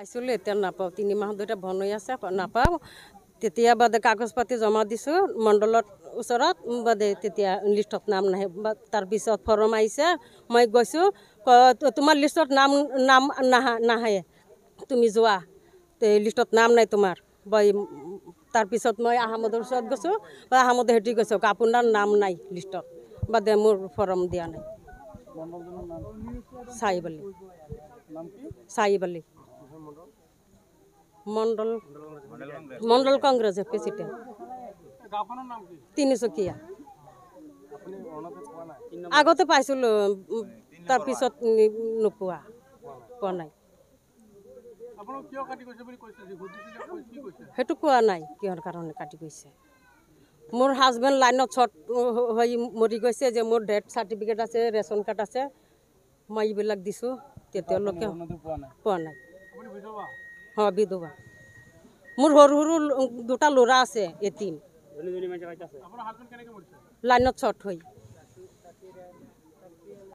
পাইছিলোঁ, এতিয়া নাপাওঁ। 3 মাহ ধৰি বন্ধ হৈ আছে, নাপাওঁ। তেতিয়া বাদে কাগজ পাতি জমা দিছোঁ মণ্ডলত ওচৰত, বাদে তেতিয়া লিষ্টত নাম নাহে। তাৰপিছত ফৰ্ম আহিছে, মই গৈছোঁ, তোমাৰ লিষ্টত নাম নাহে, তুমি যোৱা, লিষ্টত নাম নাই তোমাৰ। তাৰপিছত মই আহমদৰ ওচৰত গৈছোঁ, আহমদে সেটি কৈছোঁ আপোনাৰ নাম নাই লিষ্টত, বাদে মোৰ ফৰ্ম দিয়া নাই। চাইব আলি, চাইব আলি মণ্ডল, মণ্ডল কংগ্ৰেছৰ প্ৰেচিডেণ্ট, তিনিচুকীয়া। আগতে পাইছিলোঁ, তাৰপিছত নোপোৱা, পোৱা নাই। সেইটো কোৱা নাই কিহৰ কাৰণে কাটি গৈছে। মোৰ হাজবেণ্ড লাইনত শ্বৰ্ট হৈ মৰি গৈছে যে, মোৰ ডেথ চাৰ্টিফিকেট আছে, ৰেচন কাৰ্ড আছে, মই এইবিলাক দিছোঁ, তেতিয়ালৈকে পোৱা নাই। হয়, বিধৱা। মোৰ সৰু সৰু দুটা ল'ৰা আছে, এটিম, লাইনত শ্বৰ্ট হৈ।